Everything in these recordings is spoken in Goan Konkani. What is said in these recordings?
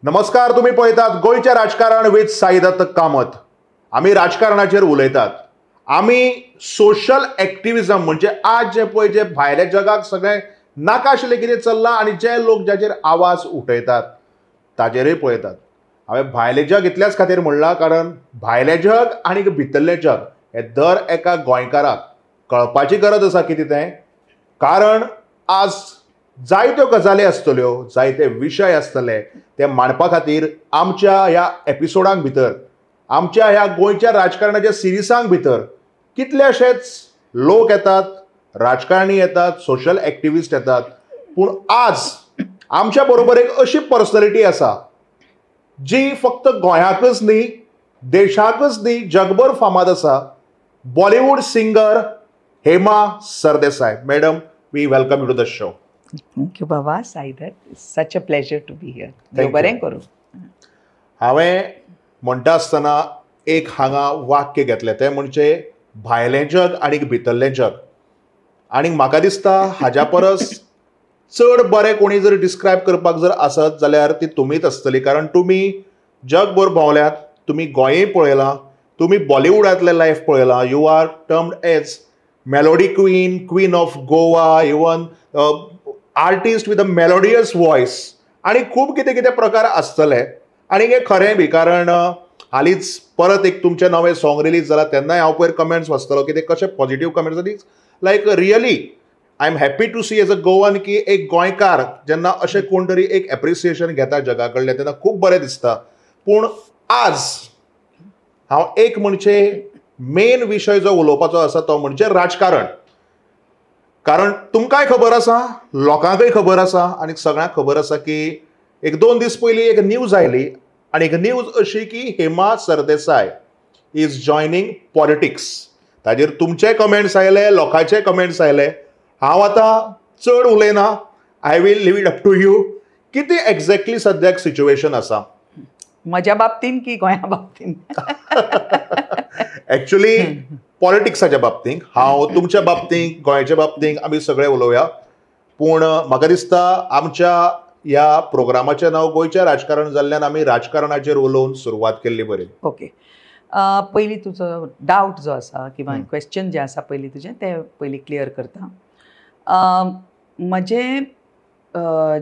नमस्कार, तुम्ही पळयतात गोंयचें राजकारण विथ साईदत्त कामत. आमी राजकारणाचेर उलयतात, आमी सोशल एक्टिविजम म्हणजे आज जे पळय जे भायल्या जगाक सगळें नाका आशिल्लें कितें चल्लां आनी जे लोक जाचेर आवाज उठयतात ताचेरूय पळयतात. हांवें भायलें जग इतल्याच खातीर म्हणलां कारण भायलें जग आनी भितरलें जग हें दर एका गोंयकाराक कळपाची गरज आसा कितें तें, कारण आज जायत्यो गजाली आसतल्यो, जायते विशय आसतले ते मांडपा खातीर आमच्या ह्या एपिसोडांक भितर, आमच्या ह्या गोंयच्या राजकारणाच्या सिरिसांक भितर कितलेशेच लोक येतात, राजकारणी येतात, सोशल एक्टिविस्ट येतात. पूण आज आमच्या बरोबर एक अशी पर्सनॅलिटी आसा जी फक्त गोंयाकच न्ही, देशाकच न्ही, जगभर फामाद आसा. Bollywood singer Hema Sardesai. Madam, we welcome you to the show. Thank you Baba Saidutt, such a pleasure to be here. देव बरें करूं. हांवें म्हणटा आसतना एक हांगा वाक्य घेतलें तें म्हणजे भायलें जग आनी भितरलें जग, आनी म्हाका दिसता हाज्या परस चड बरें कोणी जर डिस्क्रायब करपाक जर आसत जाल्यार ती तुमीच आसतली, कारण तुमी जगभर भोंवल्यात, तुमी गोंयय पळयलां, तुमी बॉलिवूडांतलें लायफ पळयलां. You are termed as melody queen, queen of Goa, even artist with a melodious voice, आनी खूब कितें कितें प्रकार आसतले. आनी हें खरें बी, कारण हालींच परत एक तुमचें नवें सॉंग रिलीज जालां तेन्नाय हांव पयर कमेंट्स वाचतलो की ते कशे पॉजिटीव कमेंट्स आनी like really I am happy to see as a Goan की एक गोंयकार जेन्ना अशें कोण तरी एक एप्रिसिएशन घेता जगा कडलें तेन्ना खूब बरें दिसता. पूण आज हांव एक म्हणजे मेन विशय जो उलोवपाचो आसा तो म्हणजे राजकारण, कारण तुमकांय खबर आसा, लोकांकय खबर आसा आनी सगळ्यांक खबर आसा की एक दोन दीस पयलीं एक न्यूज आयली आनी एक न्यूज अशी की Hema Sardesai is joining politics. ताजेर तुमचे कमेंट्स आयले, लोकांचे कमेंट्स आयले. हांव आतां चड उलयना, I will leave it up to you. कितें एक्झॅक्टली सद्याक सिच्युएशन आसा म्हज्या बाबतीन की गोंया बाबतीन? एक्चुअली पॉलिटिक्साच्या बाबतींत, हांव तुमच्या बाबतींत, गोंयच्या बाबतींत आमी सगळे उलोवया. पूण म्हाका दिसता आमच्या ह्या प्रोग्रामाचें नांव गोंयचें राजकारण जाल्ल्यान आमी राजकारणाचेर उलोवन सुरवात केल्ली बरी. ओके, पयलीं तुजो डावट जो आसा किंवा क्वेश्चन जें आसा पयलीं तुजें तें पयलीं क्लियर करता. म्हजें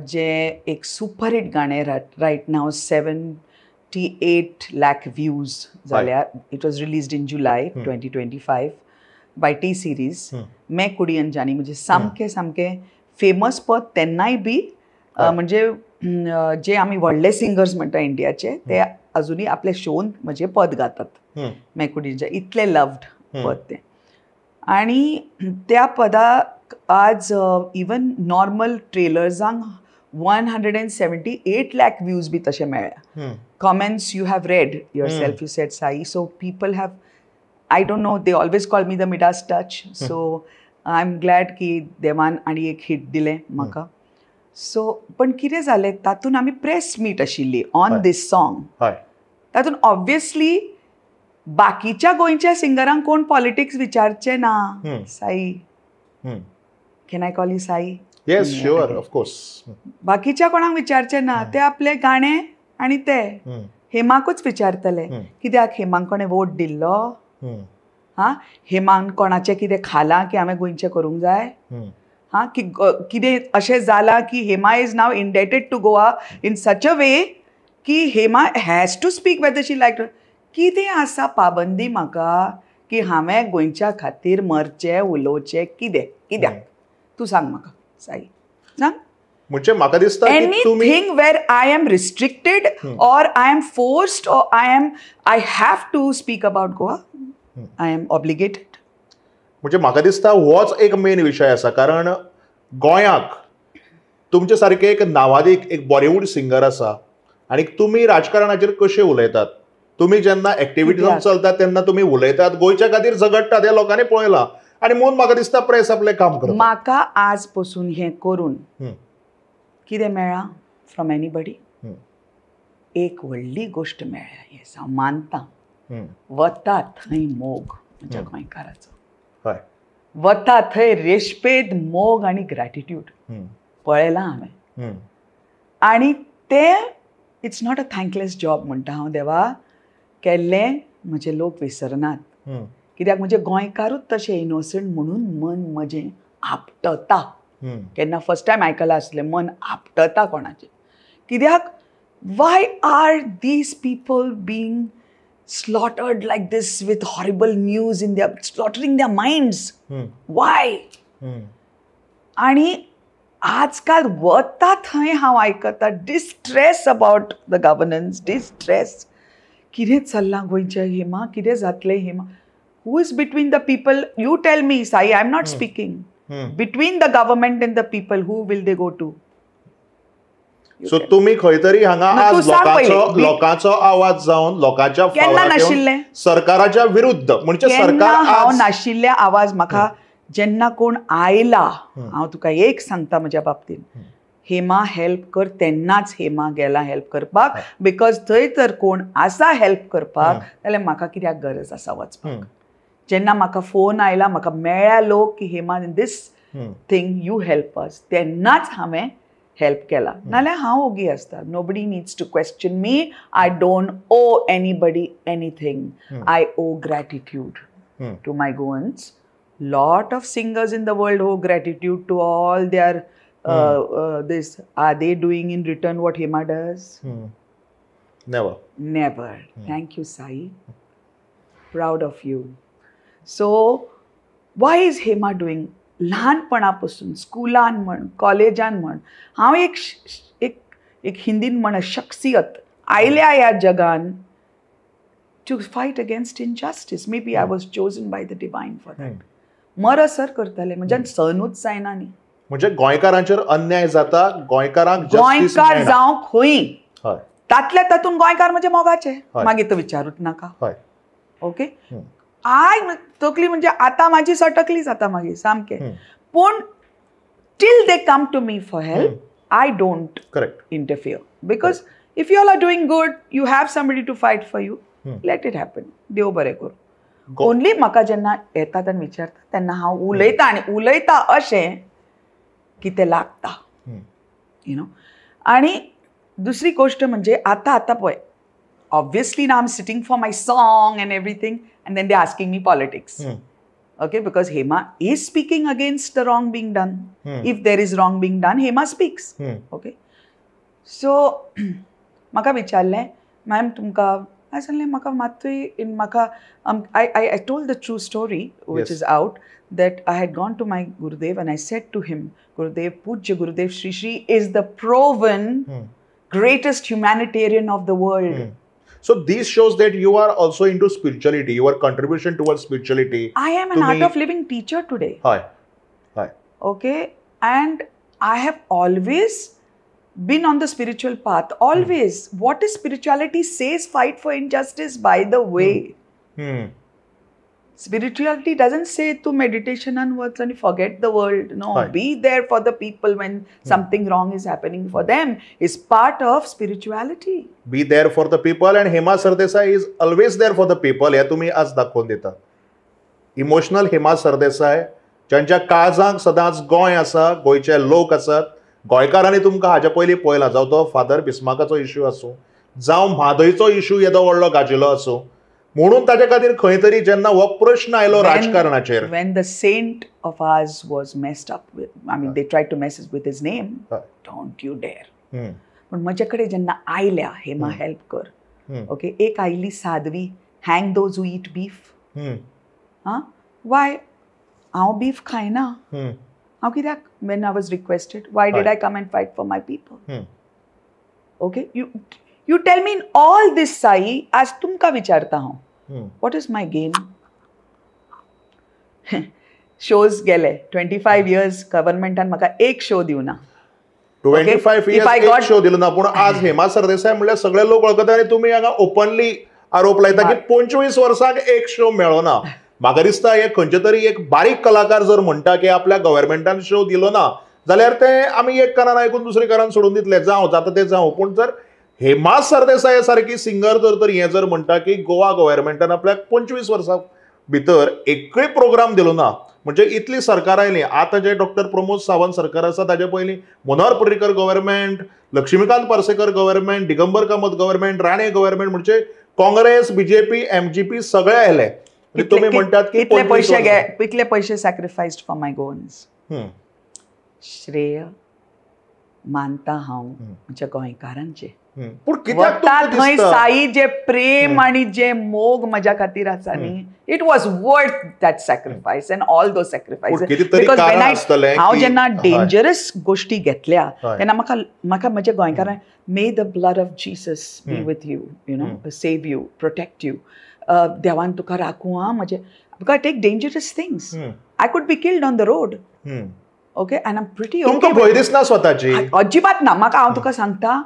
जें एक सुपरहीट गाणें रायट नाव 78 लाख व्यूज जाल्यार, it was released in July 2025 by T Series, मैं कुडी अनजानी, म्हणजे सामकें सामकें फेमस पद तेन्नाय बी, म्हणजे जे आमी व्हडले सिंगर्स म्हणटा इंडियाचे ते अजुनूय आपले शोन म्हजें पद गातात, मैं कुडी अनजानी, इतलें लव्ड पद तें. आनी त्या पदाक आज इवन नॉर्मल ट्रेलर्सांक 178 लाख व्यूज बी तशें मेळ्ळ्या. Comments you have read yourself, you said Sai, so people have, I don't know, they always call me the Midas touch, so I am glad की देवान आनी एक हिट दिलें म्हाका. सो पण कितें जालें, तातूंत आमी प्रेस मीट आशिल्ली ऑन these song, तातूंत ऑब्वियसली बाकीच्या गोंयच्या सिंगरांक कोण पॉलिटिक्स विचारचे ना. Sai, can I call you Sai? Yes, sure, of course. बाकीच्या कोणाक विचारचे ना, ते आपले गाणे आनी ते हेमाकूच विचारतले, कित्याक हेमाक कोणें वोट दिल्लो, हां, हेमान कोणाचें कितें खालां की हांवें गोंयचें करूंक जाय, हां, की कितें अशें जालां की Hema is now indebted to Goa in such a way की Hema has to speak whether she like. कितें आसा पाबंदी म्हाका की हांवें गोंयच्या खातीर मरचें, उलोवचें, कितें कित्याक तूं सांग म्हाका साई, सांग. म्हणजे म्हाका दिसता anything where I am restricted or I am forced or I have to speak about Goa, I am obligated. म्हणजे म्हाका दिसता होच एक मेन विशय आसा, कारण गोंयाक तुमचे सारके एक नावादीक एक बॉलिवूड सिंगर आसा आनी तुमी राजकारणाचेर कशें उलयतात, तुमी जेन्ना एक्टिविटीज चलता तेन्ना तुमी उलयतात, गोंयच्या खातीर झगडटात, ह्या लोकांनी पळयलां आनी म्हणून म्हाका दिसता प्रेस आपलें काम करता. म्हाका आज पसून हें करून कितें मेळ्ळां फ्रॉम एनीबडी? एक व्हडली गोश्ट मेळ्ळ्या, येस हांव मानता, वता थंय मोग म्हज्या गोंयकाराचो, वता थंय रेस्पेद, मोग आनी ग्रॅटिट्यूड पळयलां हांवें. आनी ते It's not a thankless job म्हणटा हांव देवा केल्लें म्हजे लोक विसरनात कित्याक म्हजे गोंयकारूच तशे इनोसंट म्हणून मन म्हजें आपटता. केन्ना फर्स्ट टायम आयकलां आसलें मन आपटता कोणाचें कित्याक why are these people being slaughtered like this with horrible news in their slaughtering their minds? Why? आणि आजकाल वता थंय हांव आयकता distress about the governance, distress. कितें चल्लां गोंयचें हेमा, कितें जातलें Hema? Who is between the people? You tell me Sai, I am not speaking. Between the government and the people who will they go to? So तुम्ही खंय तरी हांगा आज लोकांचो आवाज जावन लोकांच्या केन्ना नाशिल्लें सरकाराच्या विरुद्ध म्हणजे सरकार हांव नाशिल्ले आवाज म्हाका जेन्ना कोण आयला हांव तुका एक सांगता म्हज्या बाबतीन हेमा हेल्प कर तेन्नाच हेमा गेला हेल्प करपाक because थंय तर कोण आसा हेल्प करपाक जाल्यार म्हाका कित्याक गरज आसा वचपाक. जेन्ना म्हाका फोन आयला म्हाका मेळ्ळ्या लोक की Hema this thing you help us तेन्नाच हांवें हेल्प केला, नाल्यार हांव ओगी आसता. Nobody needs to question me. I don't owe anybody anything. I owe gratitude to my Goans. Lot of singers in the world owe gratitude to all their this. Are they doing in return what Hema does? Never. Never. Thank you, Sai. Proud of you. So, why is Hema doing? ल्हानपणापासून स्कुलान म्हण कॉलेजान म्हण हांव एक एक एक हिंदीन म्हण शख्सियत आयल्या ह्या जगान to fight against injustice. Maybe I was chosen by the divine for that. मरसर करताले म्हज्यान सहनूच जायना न्ही. म्हणजे गोंयकारांचेर अन्याय जाता, गोंयकारांक गोंयकार जावं खंय तातल्या तातूंत गोंयकार म्हणजे मोगाचे मागीर तो विचारूच नाका. ओके I तकली म्हणजे आतां म्हाजी सटकली जाता मागीर सामकें. पूण till they come to me for help I don't interfere because if you all are doing good you have somebody to fight for you, let it happen. देव बरें करूं. ओनली म्हाका जेन्ना येतात आनी विचारता तेन्ना हांव उलयता आनी उलयता अशें की तें लागता you know. आनी दुसरी गोश्ट म्हणजे आतां आतां पळय obviously now I'm sitting for my song and everything and then they're asking me politics. Okay, because Hema is speaking against the wrong being done. If there is wrong being done, Hema speaks. Okay, so म्हाका विचारलें मॅम तुमकां हांवें सांगलें म्हाका मात्तूय म्हाका I told the true story which is out that I had gone to my Gurudev and I said to him, Gurudev, Pujya Gurudev Shri Shri is the proven greatest humanitarian of the world. So this shows that you are also into spirituality, your contribution towards spirituality. I am an art of living teacher today. Hi. Hi. Okay, and I have always been on the spiritual path. Always. What is spirituality says fight for injustice, by the way. Spirituality doesn't say to meditation and words and forget the world. No, be there for the people when something wrong is happening for them is part of spirituality. Be there for the people and Hema Sardesai is always there for the people. हे तुम्ही आज दाखोवन दिता. इमोशनल हेमा सरदेसाय ज्यांच्या काळजांक सदांच गोंय आसा, गोंयचे लोक आसात, गोंयकारांनी तुमकां हाज्या पयलीं पळयला, जावं तो फादर बिस्माकाचो इश्यू आसूं, जावं म्हादयचो इश्यू येदो व्हडलो गाजिल्लो आसूं, म्हणून ताजे खातीर खंय तरी जेन्ना हो प्रश्न आयलो राजकारणाचेर, when the saint of ours was messed up with, I mean they tried to mess with his name, don't you dare. पण म्हजे कडेन जेन्ना आयल्या हेमा हेल्प कर, ओके, एक आयली Sadvi, hang those who eat beef. हां, वाय हांव बीफ खायना, हांव कित्याक when I was requested, why did I come and fight for my people? Okay, you tell me in all this Sai, आज तुमकां विचारता हांव, what is my gain? Shows गेले 25 years गव्हर्मेंटान म्हाका एक शो दिवना. 25 years एक शो दिलो ना. पूण आज हेमा सरदेसाय म्हणल्यार सगळे लोक वळखता आनी तुमी हांगा ओपनली आरोप लायता की 25 वर्सांक एक शो मेळो ना. म्हाका दिसता हे खंयचे तरी एक बारीक कलाकार जर म्हणटा की आपल्या गव्हर्मेंटान शो दिलो ना जाल्यार ते आमी एक कानान आयकून दुसरे कानान सोडून दितले, जावं जाता तें जावं. पूण जर हेमा सरदेसाय सारकी सिंगर जर तर हें जर म्हणटा की गोवा गव्हर्मेंटान आपल्याक 25 वर्सां भितर एकूय प्रोग्राम दिलो ना, म्हणजे इतली सरकार आयली. आतां जे डॉक्टर प्रमोद सावंत सरकार आसा ताजे पयलीं Manohar Parrikar government, Laxmikant Parsekar government, Digambar Kamat government, Rane government, म्हणजे काँग्रेस, बीजेपी, एमजीपी सगळे आयले. तुम्ही म्हणतात की इतले पैसे सॅक्रिफायस्ड फॉर my Goans. श्रेय मानता हांव म्हज्या गोंयकारांचे. थंय साई जे प्रेम आणि जे मोग म्हज्या खातीर आसा न्ही, it was worth that sacrifice and all those sacrifice. Because हांव जेन्ना डेंजरस गोष्टी घेतल्या तेन्ना म्हाका म्हाका म्हज्या गोंयकारांक, may the blood of Jesus be with you, you know, save you, protect you, देवान तुका राखूं आं म्हजें. Because I take dangerous things, I could be killed on the road. Okay, and I am pretty okay. भंय दिसना स्वताची? अजिबात ना म्हाका. हांव तुका सांगता,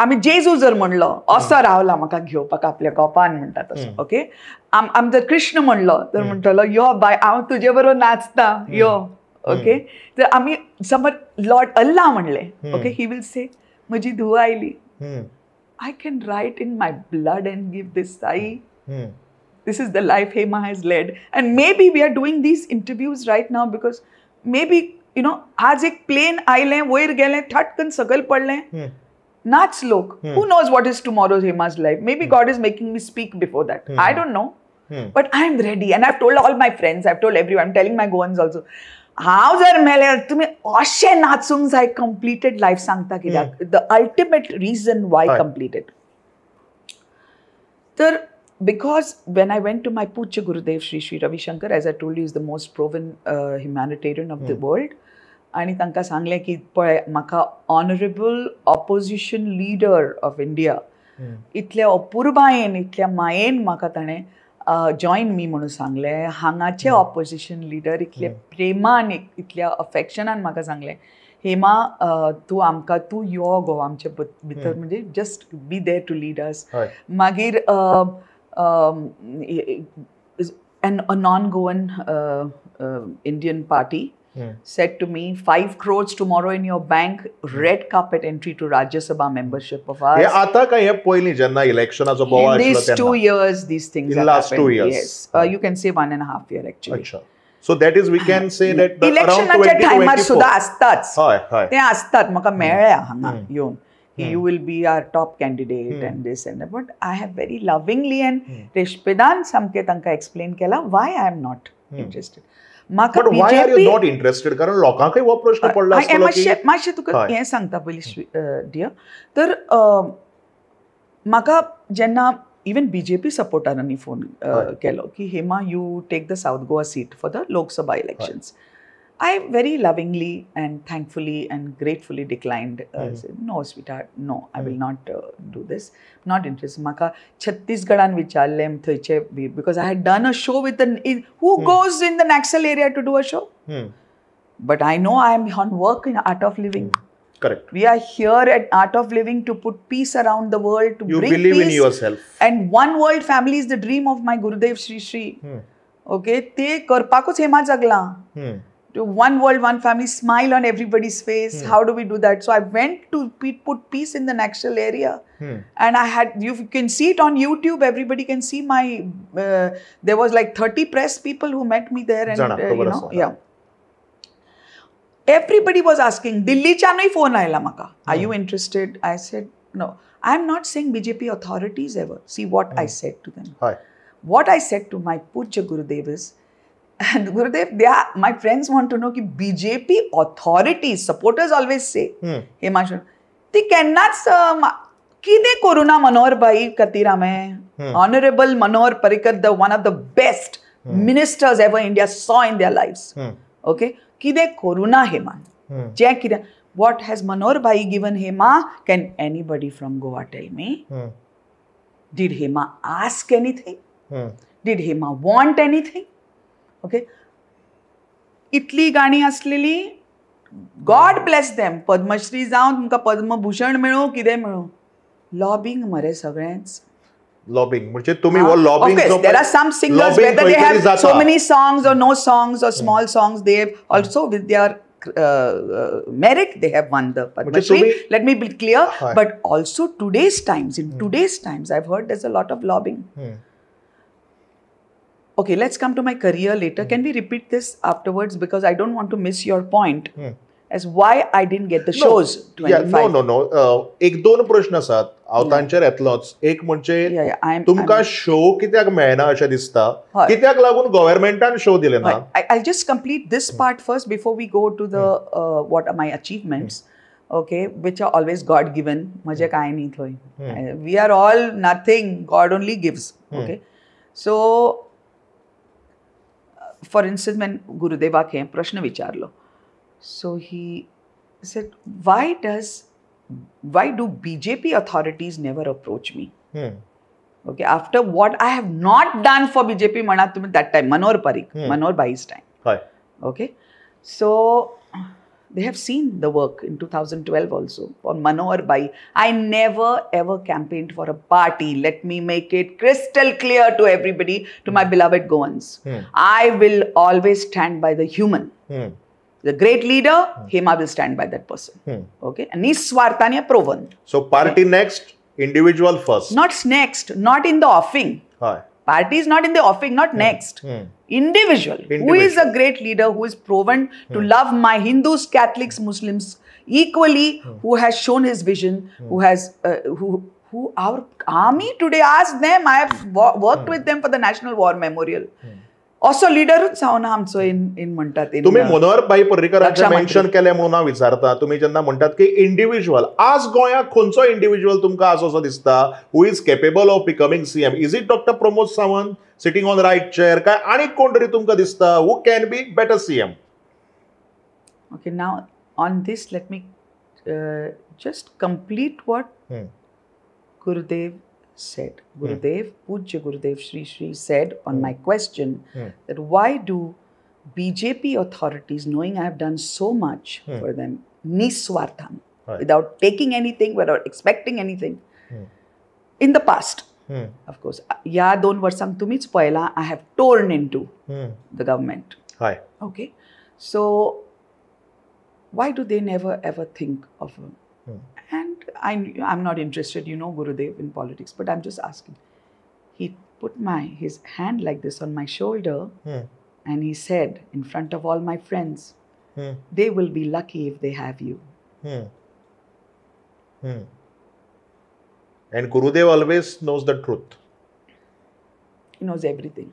आमी जेजू जर म्हणलो असो रावला म्हाका घेवपाक आपल्या गोपान म्हणटा तसो. ओके, आम जर कृष्ण म्हणलो तर म्हणटलो यो बाय हांव तुजे बरोबर नाचता यो. ओके, तर आमी समज लॉर्ड अल्ला म्हणलें, ओके, he will से म्हजी धूव आयली, I can write in my blood and give this Sai. This is the life Hema has led. And maybe we are doing these interviews right now because maybe, you know, आज एक प्लेन आयलें वयर गेलें ठटकन सकयल पडलें, नाच लोक. Who knows what is tomorrow's Hema's life. Maybe God is making me speak before that. I don't know. But I am ready and I have told all my friends, I have told everyone, I am telling my Goans also, हांव जर मेल्यार तुमी अशें नाचूंक जाय. कंप्लिटेड लायफ सांगता कित्याक, the ultimate reason why completed. तर because when I went to my Pujya Gurudev Shri Shri Ravi Shankar, as I told you, is the most proven humanitarian of the world, आनी तांकां सांगलें की पळय म्हाका honourable opposition leader of India इतल्या अपुरबायेन इतल्या मायेन म्हाका ताणें जॉयन मी म्हणून सांगलें. हांगाचे ऑपोजिशन लिडर इतले प्रेमान इतल्या अफेक्शनान म्हाका सांगलें, हेमा तूं आमकां, तूं यो गो आमचे भितर, म्हणजे just be there to lead us. मागीर and a non-Goan Indian party said to me, 5 crores tomorrow in your bank, red carpet entry to Rajya Sabha membership of ours. आता काय हे पहिली जेन्ना इलेक्शनाचो बोवाळ In these 2 years, these things in last happened. 2 years. Yes, you can say 1.5 year actually. अच्छा. So that is, we can say that the around इलेक्शनाच्या टायमार सुद्दां आसताच. हय हय, ते आसतात. म्हाका मेळ्ळ्या हांगा येवन, you will be our top candidate and this and that. But I have very lovingly and रेस्पेदान सामकें तांकां एक्सप्लेन केलां why I am not interested. But why are you not interested? कारण लोकांकय हो प्रश्न पडला आसतलो की मातशें तुका हें सांगता पयलीं डियर. तर म्हाका जेन्ना इवन बीजेपी सपोर्टरांनी फोन केलो की Hema you take the South Goa seat for the Lok Sabha elections, I very lovingly and thankfully and gratefully declined. Said, no, sweetheart, no, I will not do this. Not interested. Maka Chhattisgarhan vicharle thayche, because I had done a show with the who goes in the Naxal area to do a show? But I know I am on work in Art of Living. Correct. We are here at Art of Living to put peace around the world, to you bring believe peace in yourself. And one world family is the dream of my Gurudev Shri Shri. Okay, te karpakuch Hema jagla. To one world, one family, smile on everybody's face. How do we do that? So I went to put peace in the Naxal area. And I had, you can see it on YouTube, everybody can see my, there was like 30 press people who met me there. And, you know, yeah. Everybody was asking, Delhi chanui phone aayla maka. Are you interested? I said, no. I'm not saying BJP authorities ever. See what I said to them. Hi. What I said to my Pujya Gurudev is, and Gurudev, they are, my friends want to know ki BJP authorities, supporters always say, Hema, they cannot, kide koruna Manohar bhai katir hame, Honorable Manohar Parrikar, the one of the best ministers ever India saw in their lives. Okay, kide koruna Hema, jai kide, what has Manohar bhai given Hema? Can anybody from Goa tell me? Did Hema ask anything? Did Hema want anything? Okay, इतली गाणी असलेली, God bless them, Padmashri जावं तुमकां पद्मभूषण मेळूं कितें मेळूं, लॉबिंग मरे सगळेंच. लॉबिंग म्हणजे तुम्ही हो lobbying. Of course, there are some singers whether they have so many songs or no songs or small songs, they have also with their merit they have won the Padmashri. Let me be clear. But also today's times, in today's times, I've heard there's a lot of lobbying. Okay, let's come to my career later. Can we repeat this afterwards? Because I don't want to miss your point. as why I didn't get the shows. No no no, एक दोन प्रश्न आसात हांव तांचेर येतलोच. एक म्हणजे तुमकां शो कित्याक मेळना अशें दिसता, कित्याक लागून गव्हर्मेंटान शो दिले ना? I just complete this part first before we go to the what are my achievements, okay, which are always God given. म्हजें कांय न्ही थंय, we are all nothing, God only gives. Okay, so for instance when गुरुदेवाक हें प्रश्न विचारलो, so he said, why do BJP authorities never approach me? Okay, after what I have not done for BJP म्हणा तुम्ही that time, Manohar Parrikar, Manohar Bhai's time. Okay, so they have seen the work in 2012 also for Manohar Bhai. I never ever campaigned for a party. Let me make it crystal clear to everybody, to my beloved Goans. I will always stand by the human. The great leader, Hema will stand by that person. Okay, निस्वार्थाने proven. So party next, individual first. Not next, not in the offing. Party is not in the offing, not next. Individual. Who is a great leader, who is proven to love my Hindus, Catholics, Muslims equally, who has shown his vision, who has, who our army today, ask them, I have worked with them for the National War Memorial. असो लिडरूच जावन आमचो इन म्हणटात. तुमी मनोहर भाई पर्रीकरांचें मेन्शन केलें म्हणून हांव विचारता, तुमी जेन्ना म्हणटात की इंडिव्हिज्युअल, आज गोंयांत खंयचो इंडिव्हिज्युअल तुमकां आज असो दिसता who is capable of becoming CM? Is it doctor Pramod Sawant sitting on right chair काय आनी कोण तरी तुमकां दिसता who can be better CM? Okay, now on this let me just complete what Gurudev said. Gurudev, Pujya Gurudev Shri Shri said on my question that why do BJP authorities, knowing I have done so much for them, niswartham, without taking anything, without expecting anything, in the past, of course, ह्या 2 वर्सांक तुमीच पळयलां, I have torn into the government. Okay, so why do they never ever think of a, and I'm not interested, you know, Gurudev, in politics, but I'm just asking. He put his hand like this on my shoulder and he said in front of all my friends, they will be lucky if they have you. And Gurudev always knows the truth. He knows everything.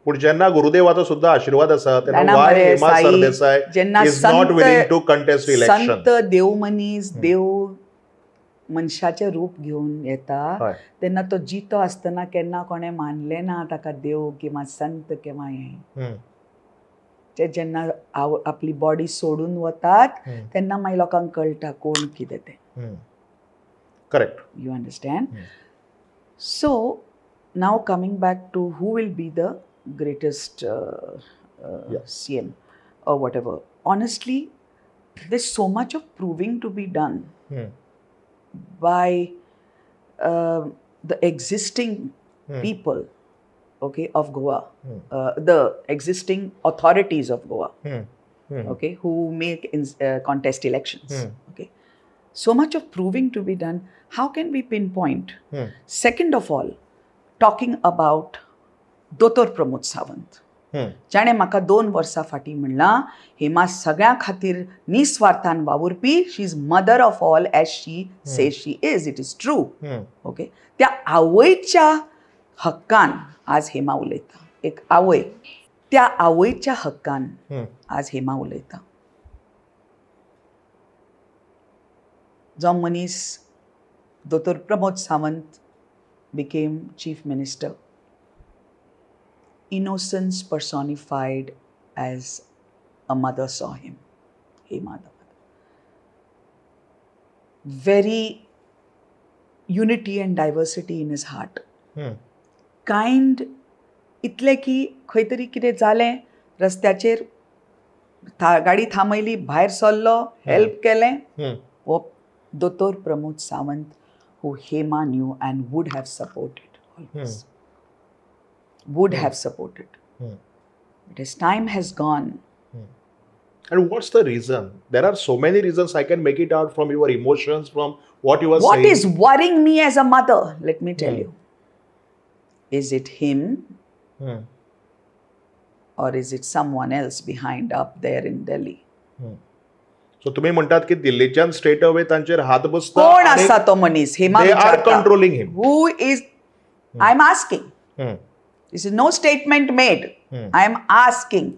पूण जेन्ना गुरुदेवाचो सुद्धा आशीर्वाद आसा तेन्ना why Hema Sardesai is not willing to contest election? संत देव मनीस, देव मनशाचें रूप घेवन येता तेन्ना तो जितो आसतना केन्ना कोणें मानलें ना ताका देव किंवा संत किंवा हें. ते जेन्ना आपली बॉडी सोडून वतात तेन्ना मागीर लोकांक कळटा कोण कितें तें. Correct. You understand? So now coming back to who will be the greatest CM or whatever. Honestly, there's so much of proving to be done by the existing people, okay, of Goa, the existing authorities of Goa, okay, who make contest elections, okay. So much of proving to be done. How can we pinpoint? Second of all, talking about दोतोर प्रमोद सावंत, जाणें म्हाका 2 वर्सां फाटीं म्हणलां हेमा सगळ्यां खातीर निस्वार्थान वावुरपी, she is mother of all as she says she is, it is true. Okay, त्या आवयच्या हक्कान आज हेमा उलयता. एक आवय, त्या आवयच्या हक्कान आज हेमा उलयता. जो मनीस दोतोर Pramod Sawant became chief minister, innocence personified as a mother saw him, Hema the mother. Very unity and diversity in his heart. Kind, इतलें की खंय तरी कितें जालें रस्त्याचेर, गाडी थांबयली, भायर सरलो, हेल्प केलें. हो दोतोर Pramod Sawant who Hema knew and would have supported always. Would have supported. But his time has gone. And what's the reason? There are so many reasons. I can make it out from your emotions, from what you are saying. What is worrying me as a mother, let me tell you. Is it him? Or is it someone else behind up there in Delhi? So तुमी म्हणटात की दिल्लीच्यान स्ट्रेट अवे तांचेर हात बसता. कोण आसा तो मनीस? Hema they are controlling him. Who is? I am asking. This is no statement made. I am asking.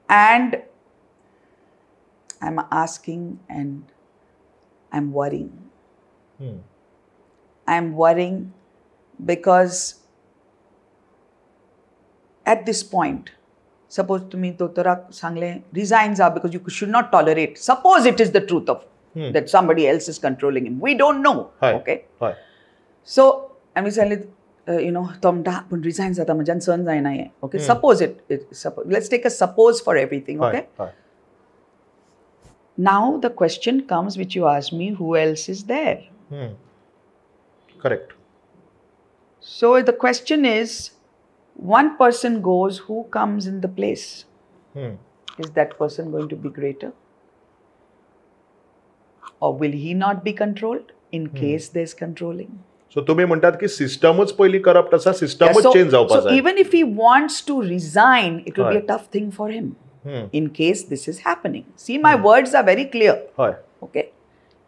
And I am asking and I am worrying. I am worrying because at this point, suppose तुम्ही दोतोराक सांगलें resign जा because you should not tolerate. Suppose it is the truth of that somebody else is controlling him. We don't know. Okay. So आमी सांगलें, you know, तो म्हणटा पूण रिजायन जाता म्हज्यान सहन जायना हें. Okay. Suppose it let's take a suppose for everything. Okay. Now the question comes which you asked me, who else is there? Correct. So the question is, one person goes, who comes in the place? Is that person going to be greater? Or will he not be controlled in case there's controlling? So तुम्ही म्हणतात की सिस्टमच पहिली करप्ट आसा, सिस्टमच चेंज जावपाक जाय. So even if he wants to resign, it will be a tough thing for him. In case this is happening. See, my words are very clear. Okay.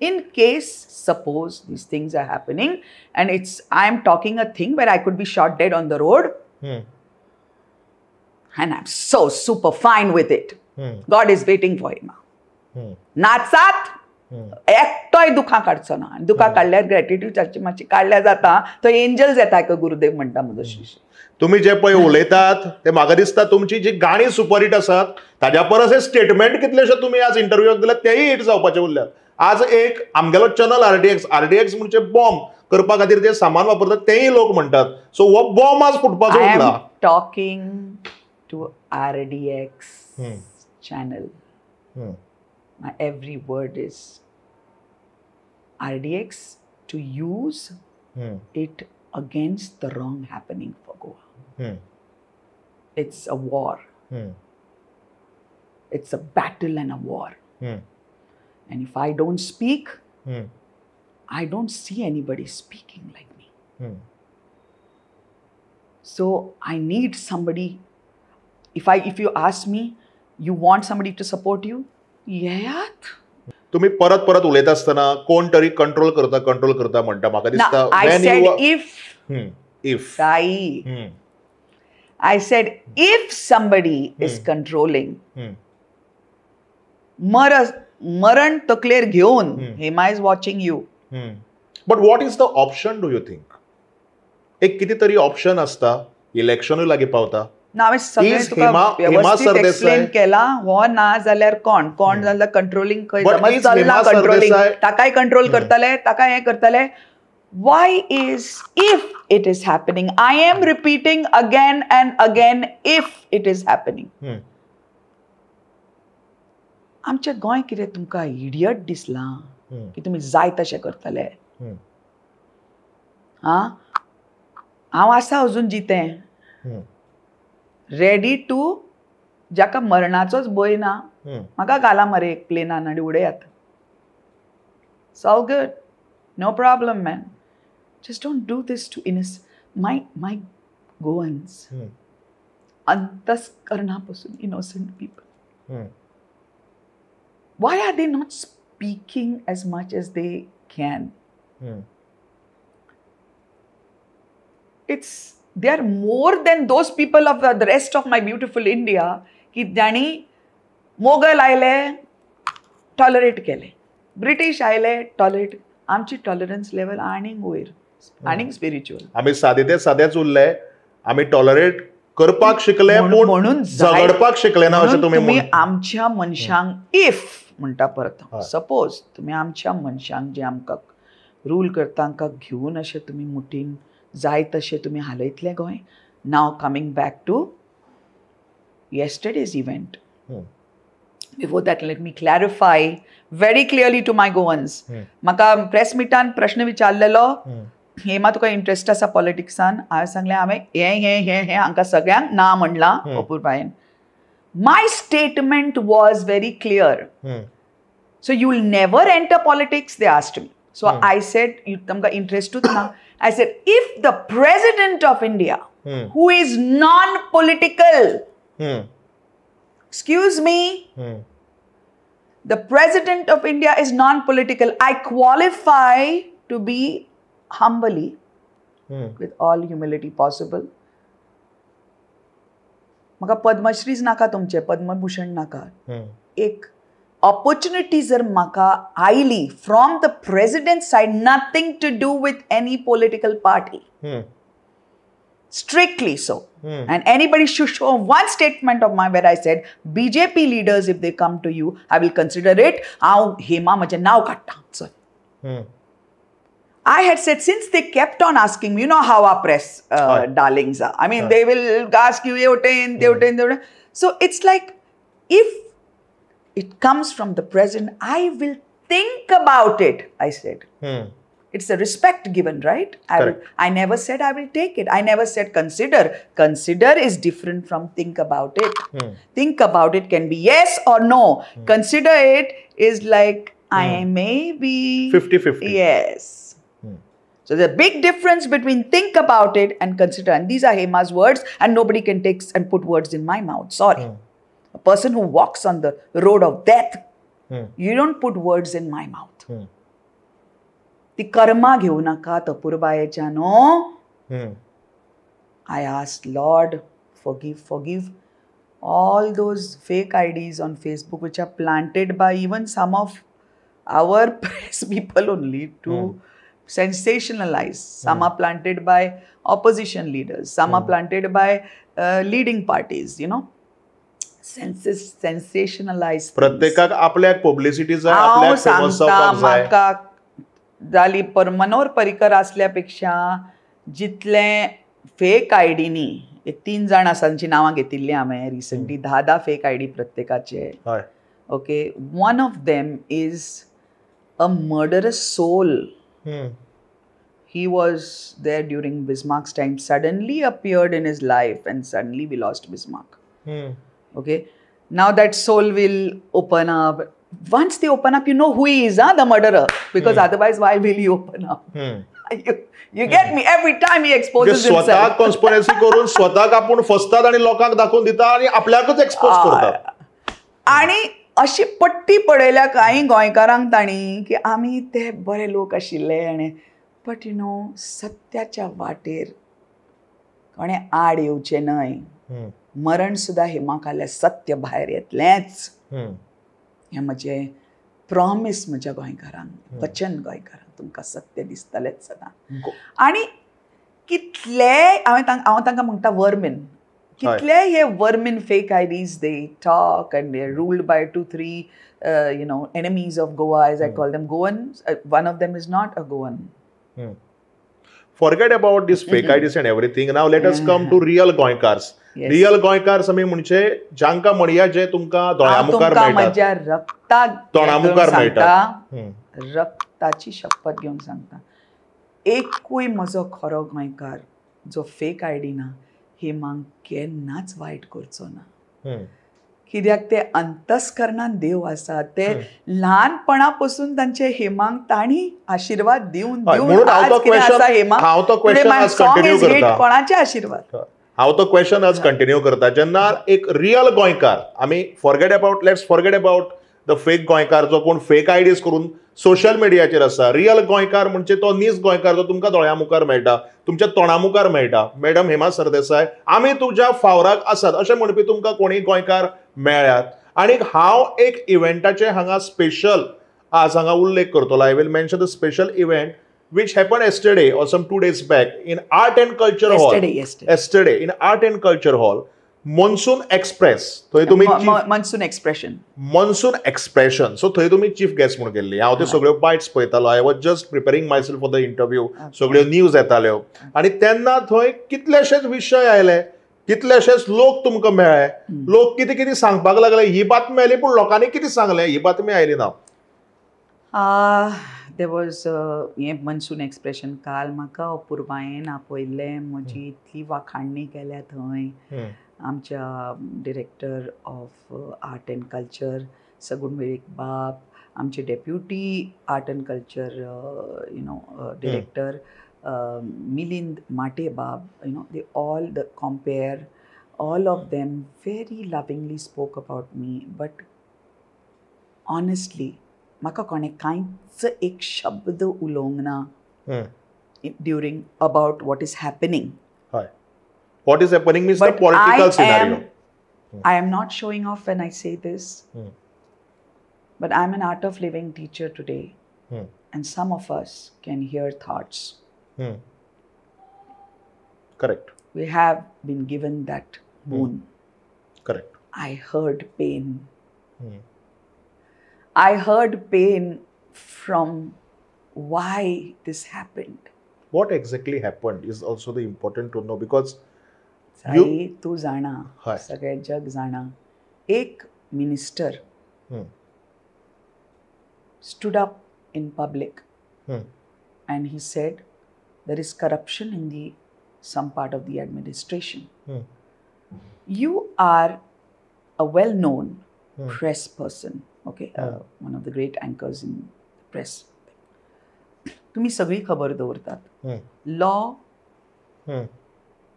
In case, suppose these things are happening and it's, I am talking a thing where I could be shot dead on the road. And I'm so super fine with it. God is waiting for him. नाचात एकटोय दुखां काडचो ना. आनी दुखां काडल्यार ग्रॅटिट्यूड मातशी काडल्यार जाता. तो एंजल्स येता का गुरुदेव म्हणटा म्हजो शिष्य. तुम्ही जे पळय उलयतात ते म्हाका दिसता तुमची जी गाणी सुपरहिट आसात ताज्या परस हे स्टेटमेंट कितलेशे तुमी आज इंटरव्यूक दिल्यात तेय हिट जावपाचे उरल्यात. आज एक आमगेलो चॅनल आरडीएक्स, आरडीएक्स म्हणजे बॉम्ब करपा खातीर जे सामान वापरतात तेय लोक म्हणटात. सो हो बॉम्ब आज फुटपाचो उरला. Talking to RDX channel. My every word is RDX to use it against the wrong happening for Goa. It's a war. It's a battle and a war. And if I don't speak, I don't see anybody speaking like me. So I need somebody. If you ask me, you want somebody to support you? Yeah. तुम्ही परत परत उलयता आसतना कोण तरी कंट्रोल करता कंट्रोल करता म्हणटा म्हाका दिसता. I said if if I said if somebody is controlling, मरण तकलेर घेवन Hema is watching you. But what is the option do you think? एक कितें तरी ऑप्शन आसता, इलेक्शनूय लागीं पावता. ना हांवें सगळें तुका वेवस्थीत एक्सप्लेन केलां. हो ना जाल्यार कोण कोण जाल्यार कंट्रोलिंग खंय समज चल्लां कंट्रोलिंग, ताकाय कंट्रोल करतले, ताकाय हें करतले. Why is, if it is happening, I am repeating again and again, if it is happening. आमच्या गोंय कितें तुमकां इडियट दिसलां की तुमी जाय तशें करतले? आं, हांव आसा अजून जितें, रेडी टू, जाका मरणाचोच भंय ना, म्हाका घाला मरे एक प्लेनान आनी उडयात. It's all good, no problem man. Just don't do this to my Goans. अंतस्करणा पासून innocent people. Why are they not speaking as much as they can? It's, they are more than those people of the rest of my beautiful India की जांणी मोगल आयले टॉलरेट केले, ब्रिटीश आयले टॉलरेट. आमची टॉलरन्स लेवल आनीक वयर, आनीक स्पिरिच्युअल. आमी सादे ते सादेच उरले, आमी टॉलरेट करपाक शिकले म्हणून झगडपाक शिकले ना. अशें तुमी आमच्या मनशांक if म्हणटा परत, सपोज तुमी आमच्या मनशांक जे आमकां रूल करता तांकां घेवन अशें तुमी मुठीन जाय तशें तुमी हालयतले Goa. Now coming back to yesterday's event. Before that, let me clarify very clearly to my Goans. म्हाका प्रेस मिटान प्रश्न विचारलेलो, हेमा तुका इंट्रस्ट आसा पॉलिटिक्सान? हांवें सांगलें हांवें हें हें हें हें हांकां सगळ्यांक ना म्हणलां अपुरबायेन. My statement was very clear. So you will never enter politics, they asked me. So I said, तुमकां इंट्रस्टूच ना. I said, if the President of India, who is non-political, Excuse me, the President of India is non-political. I qualify to be humbly, with all humility possible. म्हाका पद्मश्रीच नाका तुमचे, पद्मभूषण नाका. एक opportunity जर म्हाका आयली from the president side, nothing to do with any political party, strictly so. And anybody should show one statement of mine where I said, BJP leaders, if they come to you, I will consider it. हांव हेमा म्हजें नांव काडटा. Sir, I had said, since they kept on asking me, you know how our press darlings are. I mean, they will ask you, ते वटेन, ते वटेन. So it's like, if it comes from the president, I will think about it, I said. It's a respect given, right? I never said I will take it. I never said consider. Consider is different from think about it. Think about it can be yes or no. Consider it is like, I may be 50-50. Yes. So there's a big difference between think about it and consider. And these are Hema's words, and nobody can take and put words in my mouth. Sorry. A person who walks on the road of death, you don't put words in my mouth. ती कर्मा घेऊ नाका अपुरबायेच्यानो. I asked Lord, forgive, forgive all those fake IDs on Facebook which are planted by even some of our press people only to sensationalize. Some are planted by opposition leaders, some are planted by leading parties, you know. Sensationalize. प्रत्येकाक आपल्याक पब्लिसिटी जाय, आपल्याक फेमस जावपाक जाय. म्हाका जाली मनोहर पर्रीकर असल्या पेक्षा जितले फेक आयडीनी एक 3 जाण आसा तांची नांवां घेतिल्लीं हांवें रिसंटली, 10-10 फेक आयडी प्रत्येकाचे. Okay, one of them is a murderous soul. He was there during Bismarck's time, suddenly appeared in his life, and suddenly we lost Bismarck. Okay, now that soul will open up. Once they open up, you know who he is, huh? The murderer. Because otherwise, why will he open up? You get me? Every time he exposes himself. स्वतः कॉन्स्पिरसी करून स्वतःक आपण फसतात आणि लोकांक दाखवून दिता आणि आपल्याकच एक्सपोज करतात. आणि अशी पट्टी पडयल्या कांय गोंयकारांक तांणी की आमी ते बरे लोक आशिल्ले आनी बट you know सत्याच्या वाटेर कोणें आड येवचें न्हय. मरण सुद्दां हेमाक आल्यार सत्य भायर येतलेंच. हें म्हजें प्रॉमीस म्हज्या गोंयकारांक, वचन गोंयकारांक, तुमकां सत्य दिसतलेंच सदां. आनी कितले हांवें हांव तांकां म्हणटा वर्मीन, कितले हे vermin fake IDs they talk and they are ruled by 2-3 you know enemies of Goa, as I call them. Goan, one of them is not a Goan. Forget about these fake IDs and everything. Now let us come to real Goenkars. Real Goenkars आमी म्हणजे जांकां म्हणया जे तुमकां दोळ्या मुखार मेळटात, म्हज्या रक्ताक तोंडा मुखार मेळटात, रक्ताची शपथ घेवन सांगता, एकूय म्हजो खरो गोंयकार जो फेक आयडी ना, हेमांक केन्नाच वायट करचो ना. कित्याक ते अंतस्करणान देव आसा. ते ल्हानपणा पसून तांचे हेमांक तांणी आशिर्वाद दिवन दिवन आज कितें आसा हेमा, कोणाचे आशिर्वाद. हांव तो क्वेश्चन आज कंटिन्यू करता. जेन्ना एक रियल गोंयकार, आमी forget about, let's forget about the fake गोंयकार जो कोण फेक आयडीज करून सोशल मिडियाचेर आसा. रियल गोंयकार म्हणजे तो नीज गोंयकार जो तुमकां दोळ्या मुखार मेळटा, तुमच्या तोंडा मुखार मेळटा. मॅडम हेमा सरदेसाय, आमी तुज्या फावराक आसात अशें म्हणपी तुमकां कोणीय गोंयकार मेळ्ळ्यात. आनी हांव एक इव्हेंटाचें हांगा स्पेशल आज हांगा उल्लेख करतलो. I will mention the special event which happened yesterday or some 2 days back in Art and Culture Hall. Yesterday in Art and Culture Hall, Monsoon Express. थंय तुमी Monsoon Expression. Monsoon Expression. So थंय तुमी चीफ गेस्ट म्हणून गेल्ली. हांव ते सगळ्यो बायट्स पळयतालो. I was just preparing myself for the interview. सगळ्यो न्यूज येताल्यो आनी तेन्ना थंय कितलेशेच विशय आयले, कितलेशेच लोक तुमकां मेळ्ळे, लोक कितें कितें सांगपाक लागले. ही बातमी आयली पूण लोकांनी कितें सांगलें ही बातमी आयली ना. There was हें मनसून एक्सप्रेशन काल म्हाका अपुरबायेन आपयल्लें. म्हजी इतली वाखाणणी केल्या थंय आमच्या director of art and culture Sagun Velip बाब, आमचे deputy art and culture you know director Milind Mate बाब, you know they all the compere All of them very lovingly spoke about me, but honestly म्हाका कोणें कांयच एक शब्द उलोवंक ना during about what is happening. हय, what is happening means the political scenario. I am not showing off when I say this, but I am an art of living teacher today, and some of us can hear thoughts. Correct. We have been given that boon. Correct. I heard pain. I heard pain from why this happened. What exactly happened is also the important to know, because Sai तू जाणा, सगळे जग जाणा, एक minister stood up in public and he said there is corruption in the some part of the administration. You are a well-known press person, okay, one of the great anchors in the press. तुम्ही सगळी खबर दवरतात. Law,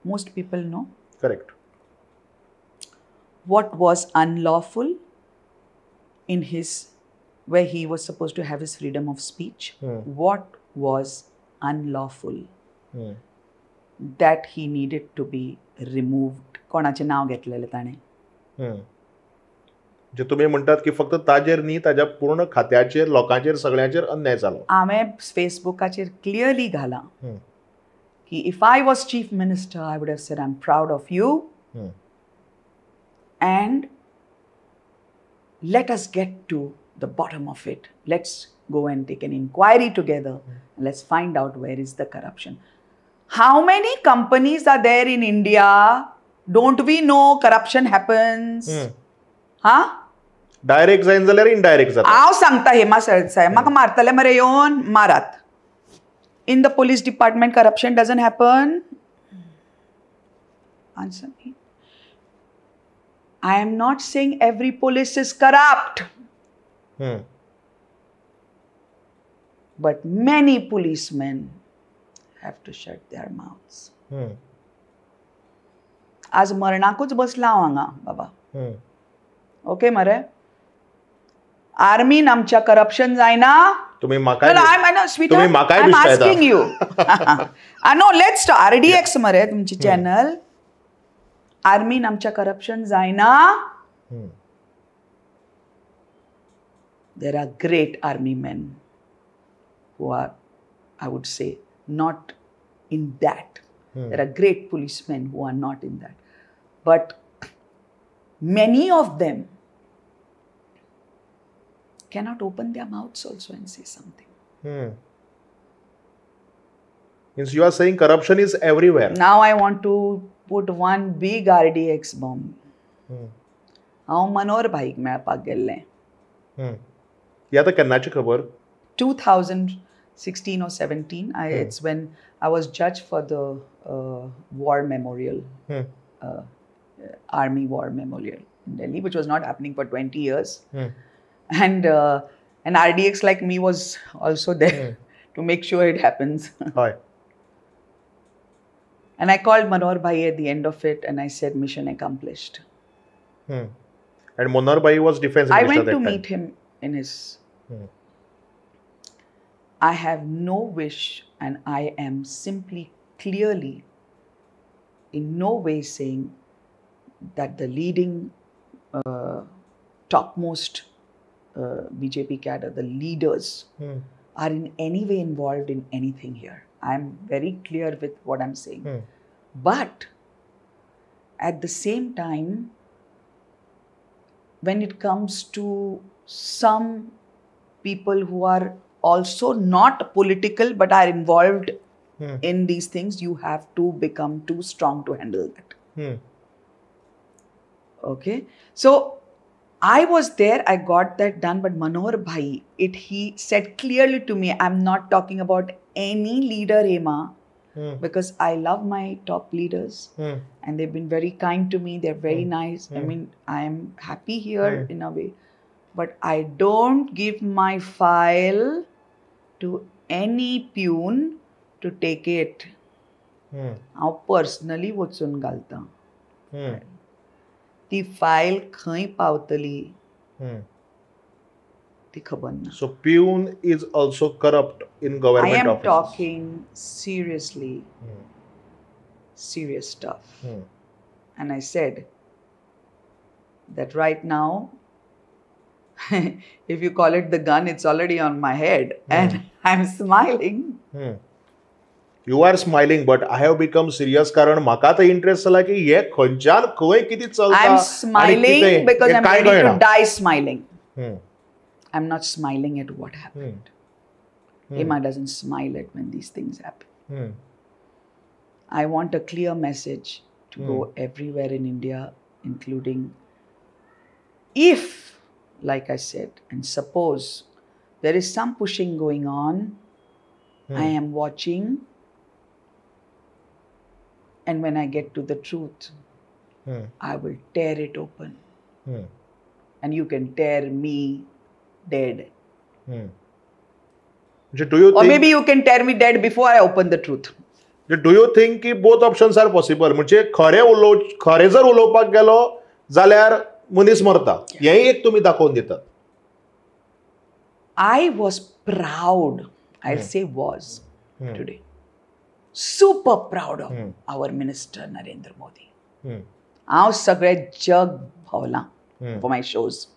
most people know. Correct. What was unlawful in his, where he was supposed to have his freedom of speech, what was unlawful that he needed to be removed. कोणाचें नांव घेतलेलें ताणें? जे तुमी म्हणटात की फक्त ताजेर न्ही, ताज्या पूर्ण खात्याचेर, लोकांचेर, सगळ्यांचेर अन्याय जालो. हांवें फेसबुकाचेर क्लियरली घालां की if I was chief minister I would have said I am proud of you and let us get to the bottom of it. Let's go and take an inquiry together. Let's find out where is the corruption. How many companies are there in India? Don't we know corruption happens? Huh? Direct जायन जाल्यार इनडायरेक्ट जाता. हांव सांगता हेमा साहेब, म्हाका मारतले मरे येवन मारात. In the police department corruption doesn't happen? Answer me. I am not saying every police is corrupt. But many policemen have to shut their mouths. आज मरणाकूच बसला हांव हांगा बाबा. ओके मरे, आर्मीन आमच्या करप्शन जायना. तुम्ही म्हाकाय asking you. No, let's RDX मरे तुमची चॅनल. आर्मीन आमच्या करप्शन जायना. There are great army men who are, I would say, not in that. There are great policemen who are not in that. But many of them cannot open their mouths also and say something. Means you are saying corruption is everywhere. Now I want to put one big RDX bomb. हांव मनोहर भाईक मेळपाक गेल्लें. ही आतां केन्नाची खबर? 2016 or 17. It's when I was judge for the war memorial, Army War Memorial in Delhi, which was not happening for 20 years. And an RDX like me was also there to make sure it happens. Hi. And I called Manohar Bhai at the end of it and I said, mission accomplished. And Manohar Bhai was defense minister. I went that to time. Meet him in his... I have no wish, and I am simply clearly in no way saying that the leading topmost BJP cadre, the leaders, are in any way involved in anything here. I am very clear with what I'm saying. But at the same time, when it comes to some people who are also not political but are involved in these things, you have to become too strong to handle that. Okay. So I was there, I got that done, but Manohar Bhai, he said clearly to me, I'm not talking about any leader, Hema, because I love my top leaders and they've been very kind to me. They're very nice. I mean, I'm happy here in a way, but I don't give my file to any peon to take it. हांव पर्सनली वचून घालता. ती फायल खंय पावतली ती खबर ना. So peon is also corrupt in government I am offices. Talking seriously, serious stuff. And I said that right now, if you call it the gun, it's already on my head. And I'm smiling. You are smiling, but I have become serious कारण म्हाका तो इंटरेस्ट जाला की हे खंयच्यान खंय कितें चलता. I'm smiling because I'm ready to die smiling. I'm not smiling at what happened. Hema doesn't smile at when these things happen. I want a clear message to go everywhere in India, including if, like I said, and suppose there is some pushing going on, I am watching, and when I get to the truth, I will tear it open. And you can tear me dead. Do you or think, maybe you can tear me dead before I open the truth. Do you think ki both options are possible? म्हणजे खरे जर उलोवपाक गेलो जाल्यार मनीस मरता, हें एक तुमी दाखोवन दितात. I was proud, I'll say was today, super proud of our minister Narendra Modi. हांव सगळें जग भोंवलां for my shows.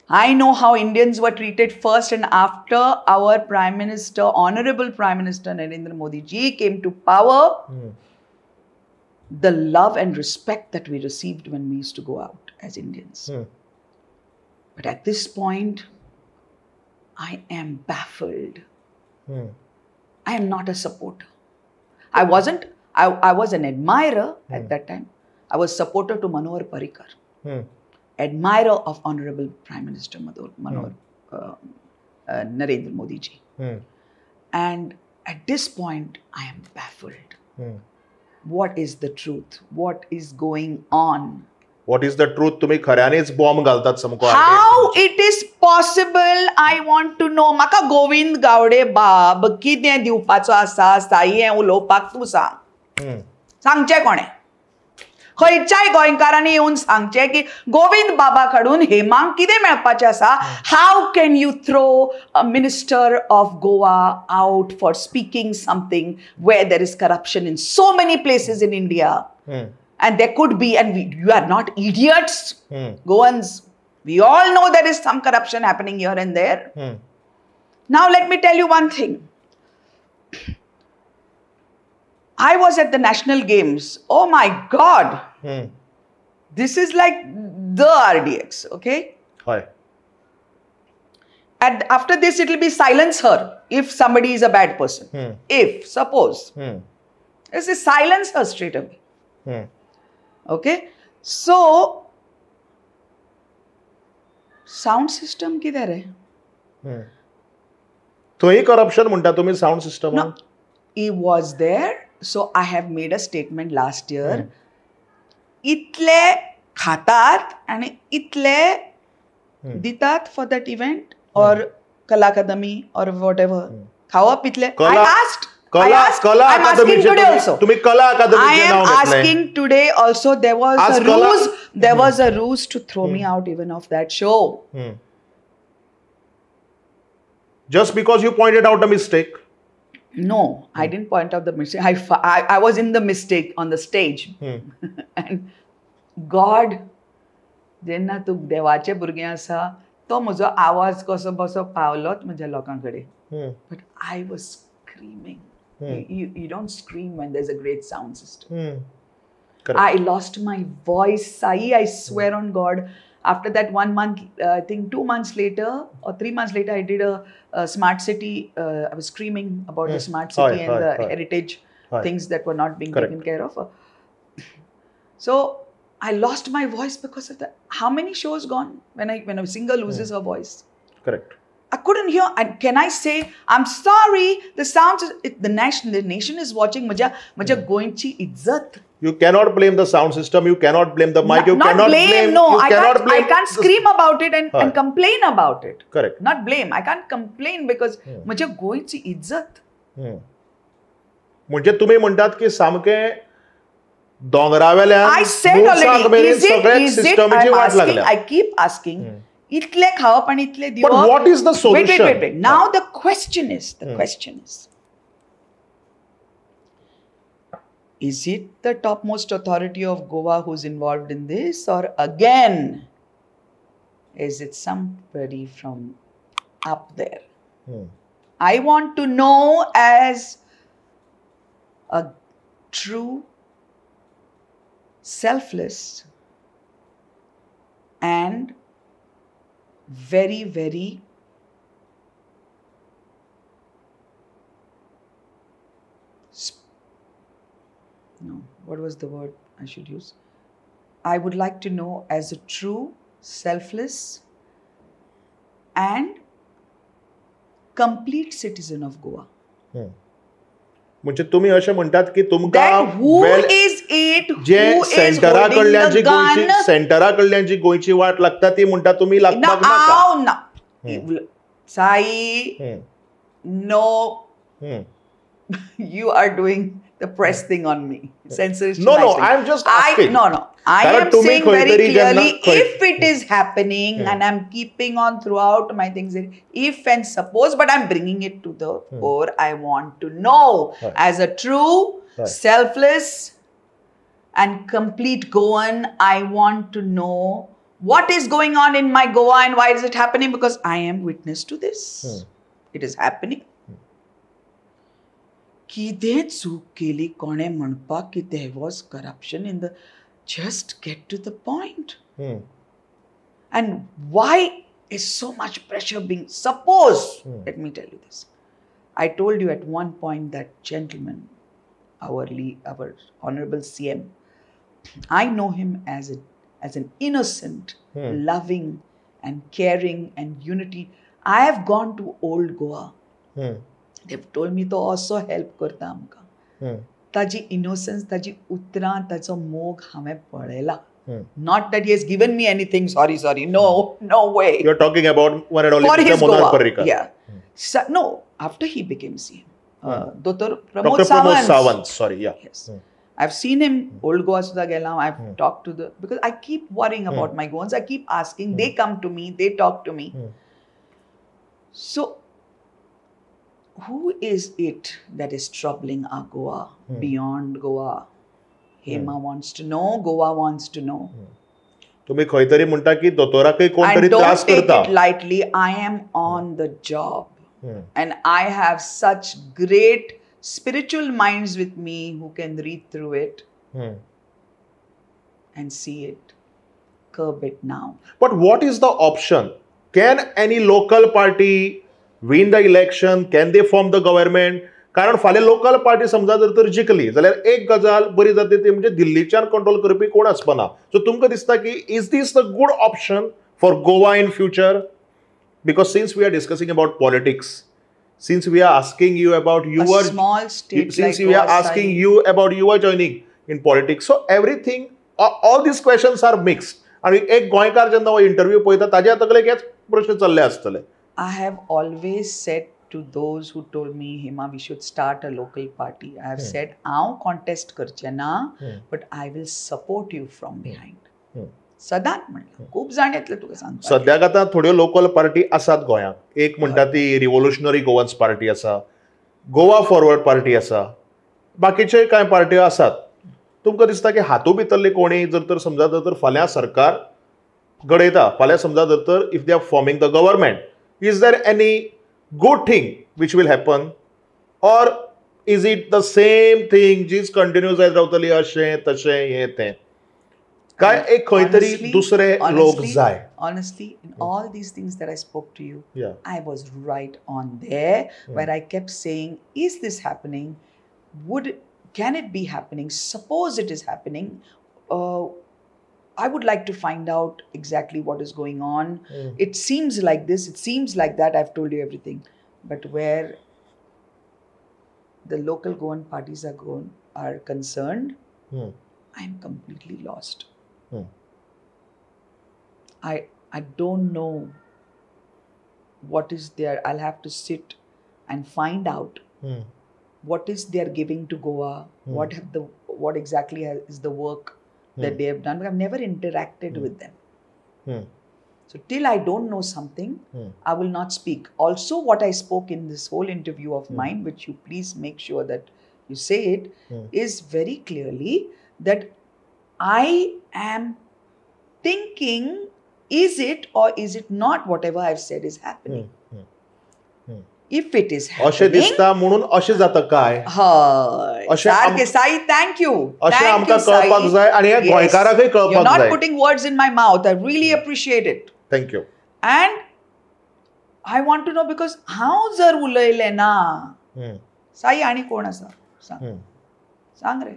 I know how Indians were treated first and after our Prime Minister, Honorable Prime Minister Narendra Modi ji came to power, the love and respect that we received when we used to go out as Indians. But at this point, I am baffled. I am not a supporter. I wasn't, I was an admirer at that time. I was supporter to Manohar Parrikar. Admirer of Honorable Prime Minister Narendra Modi ji. And at this point, I am baffled. What is the truth? What is going on? What is the truth? तुम्ही खऱ्यानेच बॉम्ब घालतात समको. How it is possible? I want to know. म्हाका गोविंद गावडे बाब कितें दिवपाचो आसा साई हें उलोवपाक तूं सांग. सांगचें कोणें? खंयच्याय गोंयकारांनी येवन सांगचें की गोविंद बाबा कडून हेमांक कितें मेळपाचें आसा. How can you throw a minister of Goa out for speaking something where there is corruption in so many places in India? And there could be, and you are not idiots, Goans. We all know there is some corruption happening here and there. Now let me tell you one thing. I was at the National Games. Oh my God. This is like the RDX, okay? Hi. And after this, it will be silence her if somebody is a bad person. If, suppose. This is silence her straight away. Okay? So, sound system kidhar hai? Thoyi corruption munta tumi sound system. No, it was there. So, I have made a statement last year. Itle khatat and itle ditat for that event or Kala Akademi or whatever. Khawap itle. I asked. I'm asking today also. I am asking today also. There was a ruse. There was a ruse to throw me out even of that show. Just because you pointed out a mistake. No, I didn't point out the mistake. I was in the mistake on the stage. And God, जेन्ना तूं देवाचे भुरगें आसा, तो म्हजो आवाज कसो बसो पावलोच म्हज्या लोकां कडेन. But I was screaming. You don't scream when there's a great sound system. I lost my voice, Sai, I swear on God. After that 1 month, I think 2 months later or 3 months later, I did a smart city. I was screaming about the smart city and the heritage things that were not being taken care of. So I lost my voice because of that. How many shows gone when a singer loses her voice? Correct. I couldn't hear. And can I say, I'm sorry, the sound, the nation is watching. Maja goinchi izzat. You cannot blame the sound system. You cannot blame the mic. You cannot blame. No, I can't scream about it and complain about it. Correct. Not blame. I can't complain because maja goinchi izzat. म्हणजे तुम्ही म्हणतात की सामके दोंगरावेल्यान सगळे सिस्टमाची वाट लागल्या. I keep asking, इतले खावप आनी इतले दिवप. But what is the solution? Wait, wait, wait. Now the question is, is it the topmost authority of Goa who's involved in this, or again, is it somebody from up there? I want to know as a true, selfless and very, very what was the word I should use? I would like to know as a true, selfless and complete citizen of Goa. म्हणजे तुम्ही अशें म्हणटात की तुमकां जे सेंटरा कडल्यान जी गोंयची, सेंटरा कडल्यान जी गोंयची वाट लागता ती म्हणटा तुमी लागपाक नाका. Sai, no, you are doing the press thing on me. Censorship. No, no, I am just asking. No, no. I am saying very clearly, if it is happening, and I'm keeping on throughout my things, if and suppose, but I'm bringing it to the fore, I want to know as a true, selfless and complete Goan, I want to know what is going on in my Goa and why is it happening, because I am witness to this. It is happening. कितें चूक केली कोणें म्हणपाक की there was corruption in the, just get to the point. And why is so much pressure being, suppose, let me tell you this. I told you at one point that gentleman, our honorable CM, I know him as an innocent, loving and caring and unity. I have gone to old Goa. They've told me to also help करता आमकां. ताजी innocence, ताजी उतरां, ताजो मोग हांवें पळयला. Not that he has given me anything, sorry, sorry, no, no way. You're talking about one and only Mr. Manohar Parrikar. Yeah. So, no, after he became CM. Dr. Pramod Sawant. Sawant, sorry, yeah. Yes. I've seen him, old Goa sudha gela, I've talked to the, because I keep worrying about my Goans, I keep asking, they come to me, they talk to me. So, who is it that is troubling our Goa, beyond Goa? Hema wants to know, Goa wants to know. तुम्ही खंय तरी म्हणता की दोतोराकय कोण तरी त्रास करता. And don't take it lightly, I am on the job. And I have such great spiritual minds with me who can read through it and see it, curb it now. But what is the option? Can any local party win the election? Can they form the government? कारण फाल्यां लोकल पार्टी समजा जर तर जिखली जाल्यार एक गजाल बरी जाता ती म्हणजे दिल्लीच्यान कंट्रोल करपी कोण आसपाना. सो तुमकां दिसता की is this the good option for Goa in future? Because since we are discussing about politics, since we are asking you about your small state, since we are asking you about your joining in politics, so everything, all these questions are mixed. आनी एक गोंयकार जेन्ना हो इंटरव्यू पळयता ताज्या तकलेक हेच प्रश्न चल्ले आसतले. I have always said to those who told me, Hema, we should start a local party. I have said, हांव contest करचें ना, but I will support you from behind. सदांच म्हणलां, खूब जाण येतले तुका सांगपाक. सद्याक आतां थोड्यो लोकल पार्टी आसात गोंयांत. एक म्हणटा ती रिव्होल्युशनरी गोवन्स पार्टी आसा, गोवा फॉरवर्ड पार्टी आसा, बाकीचे कांय पार्ट्यो आसात. तुमकां दिसता की हातूंत भितरले कोणी जर तर समजा जर तर फाल्यां सरकार घडयता, फाल्यां समजा जर तर if they are forming the government, is there any good thing which will happen, or is it the same thing जीच कंटिन्यू जायत रावतली, अशें तशें हें तें? काय एक खंय तरी दुसरे लोक जाय? Honestly, in all these things that I spoke to you, I was right on there, where I kept saying, is this happening? Can it be happening? Suppose it is happening. I would like to find out exactly what is going on. It seems like this, it seems like that, I've told you everything. But where the local Goan parties are concerned, I am completely lost. I don't know what is there. I'll have to sit and find out what is they are giving to Goa, what have the what exactly is the work that they have done. I have never interacted with them. So till I don't know something, I will not speak. Also, what I spoke in this whole interview of mine, which you please make sure that you say it, is very clearly that I am thinking, is it or is it not whatever I've said is happening? If it is happening, अशें दिसता म्हणून अशें जाता काय? हय, सारकें. Sai, thank you. अशें आमकां कळपाक जाय आनी हे गोंयकाराकय कळपाक जाय. Not putting words in my mouth. I really appreciate it. Thank you. And I want to know because हांव जर उलयलें ना, साई आनी कोण आसा सांग, सांग रे.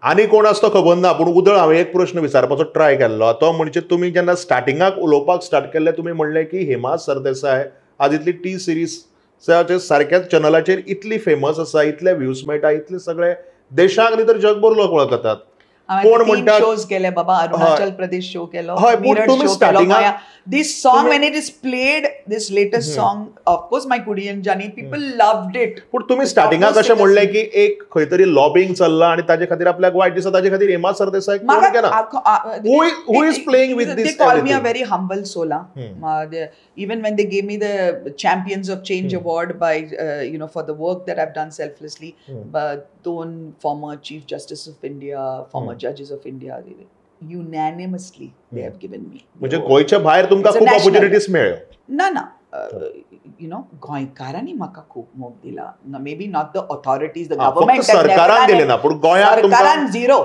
आनी कोण आसा तो खबर ना, पूण उदळ हांवें एक प्रश्न विचारपाचो ट्राय केल्लो, तो म्हणजे तुमी जेन्ना स्टार्टिंगाक उलोवपाक स्टार्ट केल्लें तुमी म्हणलें की हेमा सरदेसाय आज इतली टी सिरीज सारक्याच चॅनलाचेर इतली फेमस आसा, इतले व्ह्यूज मेळटा, इतले सगळे देशाक न्ही तर जगभर लोक वळखतात. कोण म्हणटा शोज केले बाबा, अरुणाचल प्रदेश शो केलो, मेरठ शो केलो. This song when it is played, this latest song, of course my Kudiyan Jani, people loved it. पूण तुमी स्टार्टिंगाक अशें म्हणलें की एक खंय तरी लॉबिंग चल्लां आनी ताजे खातीर आपल्याक वायट दिसता, ताजे खातीर हेमा सरदेसाय कोण केला? Who is playing with this? They call me a very humble soul. Even when they gave me the Champions of Change award by you know, for the work that I've done selflessly, but दोन former Chief Justice of India, former judges of India, unanimously they have given me. म्हणजे गोंयच्या भायर तुमकां खूब ऑपॉर्च्युनिटीज मेळ्ळ्यो? ना ना, you know, गोंयकारांनी म्हाका खूब मोग दिला. Maybe not the authorities, the government, सरकारान दिले ना, पूण गोंयांत सरकारान झिरो,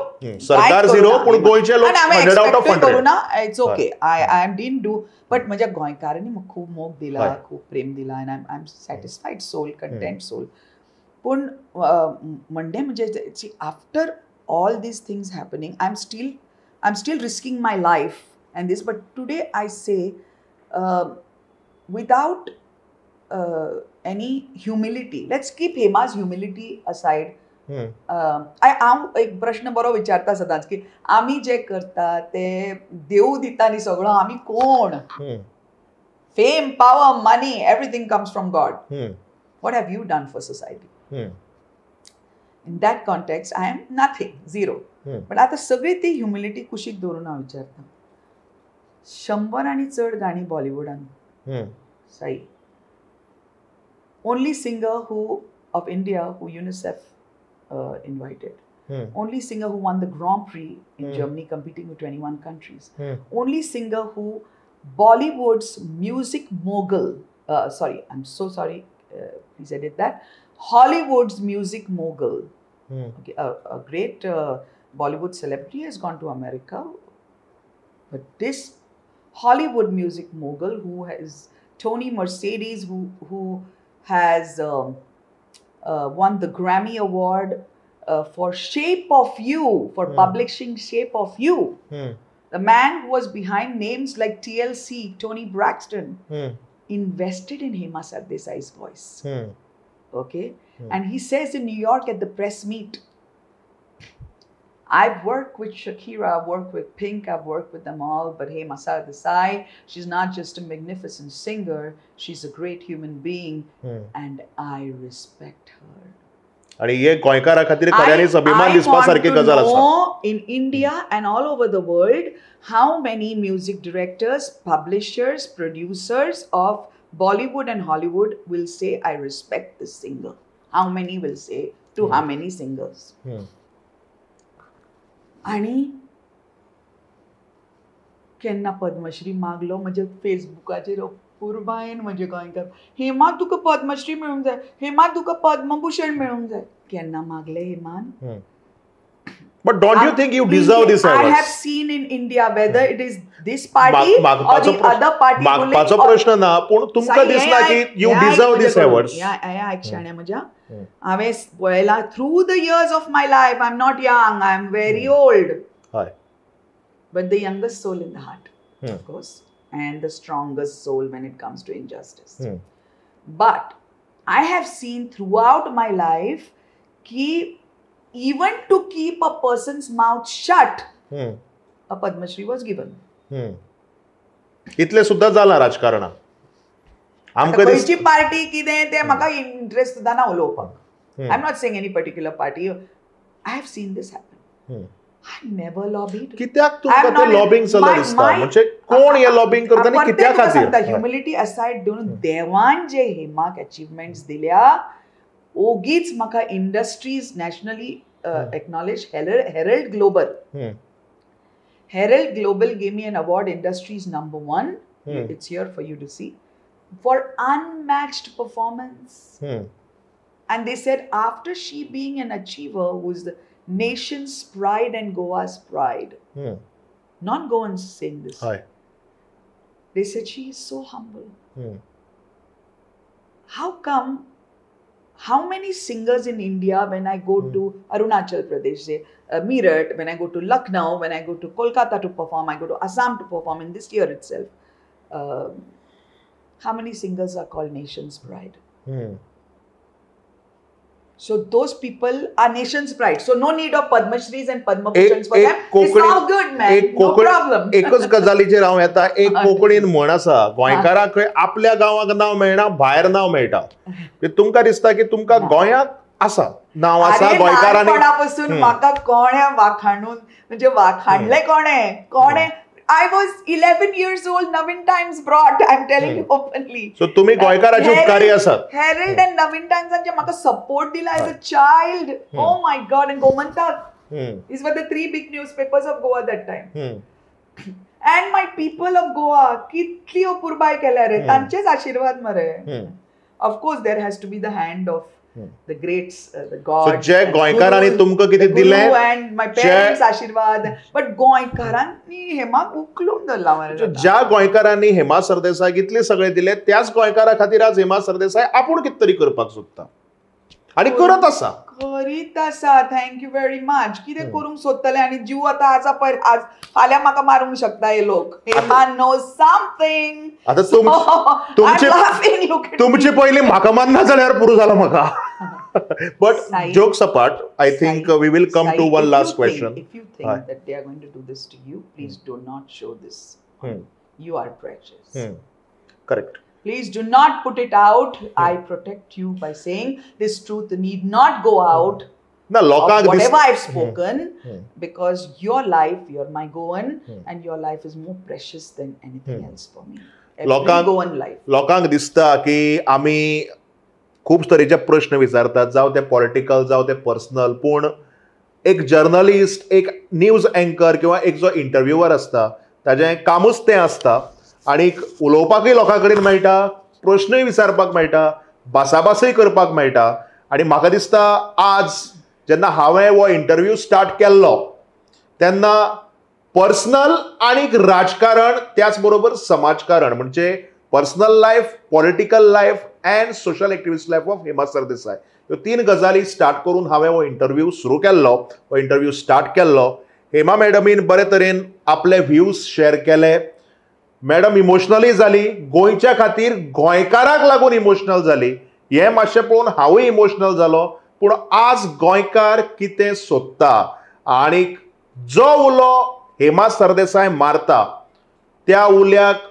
सरकार झिरो, पूण गोंयचे लोक 100 out of 100. करूं ना, it's okay, I didn't do, but म्हज्या गोंयकारांनी म्हाका खूब मोग दिला, खूब प्रेम दिला, and I am satisfied soul, content soul. पूण म्हणणे म्हणजे after all these things happening, I'm still risking my life and this, but today I say, without any humility, let's keep Hema's humility aside. हांव एक प्रश्न बरो विचारता सदांच की आमी जे करता ते देव दिता न्ही सगळो, आमी कोण? Fame, power, money, everything comes from God. What have you done for society? In that context, I am nothing, zero. But आता सगळी ती ह्युमिलिटी कुशीक दवरून हांव विचारता, 100 आनी चड गाणी बॉलिवूडान, Sai, only singer who of India who UNICEF invited, only singer who won the Grand Prix in Germany competing with 21 countries, only singer who Bollywood's music mogul, sorry, I am so sorry, please edit that, Hollywood's music mogul, okay, a great Bollywood celebrity has gone to America, but this Hollywood music mogul who has Tony Mercedes, who has won the Grammy Award for Shape of You, for publishing Shape of You, the man who was behind names like TLC, Tony Braxton, invested in Hema Sardesai's voice. Okay, and he says in New York at the press meet, I've worked with Shakira, I've worked with Pink, I've worked with them all, but Hema Sardesai, she's not just a magnificent singer, she's a great human being, and I respect her. आणि हे गोंयकारा खातीर खऱ्यांनीच अभिमान दिसपा सारकी गजाल आसा. In India and all over the world, how many music directors, publishers, producers of Bollywood and Hollywood will say, I respect this singer? How many will say to how many singers? आणि केन्ना पद्मश्री मागलो म्हणजे फेसबुकाचेर अपुरबायेन म्हजे गोंयकार, हेमा तुका पद्मश्री मेळूंक जाय, हेमा तुका पद्मभूषण मेळूंक जाय. केन्ना मागले हेमान? But don't you think you deserve this award? I have seen in India, whether it is this party or the other party. मागपाचो प्रश्न ना, पूण तुमकां दिसना की you deserve this awards? हें आयक शाण्या म्हज्या, हांवें पळयलां through the years of my life. I am not young, I am very old, but the youngest soul in the heart, of course, and the strongest soul when it comes to injustice. But I have seen throughout my life ki even to keep a person's mouth shut, a Padma Shri was given. इतले सुद्धा जाला राजकारणात. आमकां खंयची पार्टी कितें तें म्हाका इंट्रस्ट सुद्दां ना उलोवपाक. I am not saying any particular party. I have seen this happen. I never lobbied. कित्याक तुमकां तें लॉबिंग चलत दिसता? म्हणजे कोण हें लॉबिंग करता आनी कित्या खातीर? ह्युमिलिटी असायड दिवन देवान जे हेमाक अचिवमेंट्स दिल्या, ओगीच म्हाका industries nationally acknowledge. Herald Global, Herald Global gave me an award, industries number 1. It's here for you to see, for unmatched performance. And they said after she being an achiever who is the nation's pride and Goa's pride, non-Goans saying this. Hi. They said she is so humble. How come, how many singers in India, when I go to Arunachal Pradesh, say Meerut, when I go to Lucknow, when I go to Kolkata to perform, I go to Assam to perform in this year itself, how many singers are called nation's pride? So those people are nation's pride. So no need of Padma Shris and Padma Bhushans for them. It's all good, man. No problem. एकच गजालीचेर हांव येता. एक कोंकणीन म्हण आसा, गोंयकाराक खंय आपल्या गांवाक नांव मेळना, भायर नांव मेळटा. तुमकां दिसता की तुमकां गोंयाक आसा नांव आसा गोंयकारांनी? ल्हानपणापासून म्हाका कोणें वाखाणून, म्हणजे वाखाणलें कोणें कोणें? I was 11 years old, Navin Times brought, I'm telling you openly. So तुम्ही गोयकाराचे उपकारी आसात. Herald and Navin Times आमचे म्हाका सपोर्ट दिला as a child. Oh my God, and Gomantak. These were the 3 big newspapers of Goa that time. And my people of Goa, कितली अपुरबाय केल्या रे, तांचेच आशीर्वाद मरे. Of course, there has to be the hand of the greats, the gods. So जे गोंयकारांनी तुमकां कितें दिलें, and my parents Ashirwad, but गोंयकारांनी हेमाक उखलून धरला मरे. ज्या गोंयकारांनी हेमा सरदेसाय इतले सगळे दिले, त्याच गोंयकारा खातीर आज हेमा सरदेसाय आपूण कितें तरी करपाक सोदता आनी करत आसा, करीत आसा. Thank you very much. कितें करूंक सोदतले आनी जीव आतां आसा पळय, आज फाल्यां म्हाका मारूंक शकता हे लोक. Hema knows something. आतां तुमचे पयलीं म्हाका मारना जाल्यार पुरो जाला म्हाका. But jokes apart, I think we will come to one last question. If you think that they are going to do this to you, please do not show this. You are precious. Correct. Please do not put it out. I protect you by saying this truth need not go out. Na, of whatever I've spoken, because your life, you're my Goan, and your life is more precious than anything else for me. Every Goan life. लोकांक दिसता की आमी खूब तरेचे प्रश्न विचारतात, जावं ते पॉलिटिकल, जावं ते पर्सनल, पूण एक जर्नलिस्ट, एक न्यूज एंकर किंवा एक जो इंटरव्यूवर आसता ताजें कामूच तें आसता आनी उलोवपाकूय लोकां कडेन मेळटा, प्रश्नूय विचारपाक मेळटा, भासाभासय करपाक मेळटा. आनी म्हाका दिसता आज जेन्ना हांवें हो इंटरव्यू स्टार्ट केल्लो तेन्ना पर्सनल आनी राजकारण त्याच बरोबर समाजकारण, म्हणजे personal life, political life and social activist life of Hema Sardesai, ह्यो तीन गजाली स्टार्ट करून हांवें हो इंटरव्यू सुरू केल्लो, हो इंटरव्यू स्टार्ट केल्लो. हेमा मॅडमीन बरे तरेन आपले व्ह्यूज शेअर केले. मॅडम इमोशनली जाली, गोंयच्या खातीर गोंयकाराक लागून इमोशनल जाली. हें मातशें पळोवन हांवूय इमोशनल जालो. पूण आज गोंयकार कितें सोदता आनी जो उलो हेमा सरदेसाय मारता त्या उल्याक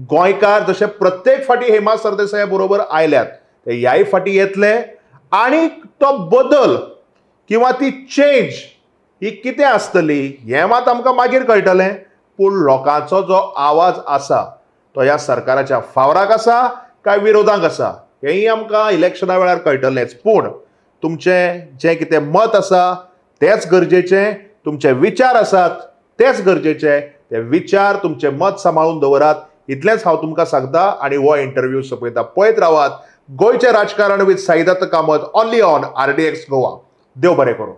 गोंयकार जशे प्रत्येक फाटी हेमा सरदेसाय बरोबर आयल्यात ते ह्याय फाटी येतले आनी तो बदल किंवा ती चेंज ही कितें आसतली हें मात आमकां मागीर कळटलें. पूण लोकांचो जो आवाज आसा तो ह्या सरकाराच्या फावराक आसा काय विरोधाक आसा हेंय आमकां इलेक्शना वेळार कळटलेंच. पूण तुमचें जें कितें मत आसा तेंच गरजेचें, तुमचे विचार आसात तेच गरजेचे, ते विचार तुमचें मत सांबाळून दवरात इतलेंच हांव तुमकां सांगता आनी हो इंटरव्यू सोंपयता. पळयत रावात गोंयचें राजकारण with Saidatt Kamat only on RDX Goa. देव बरें करूं.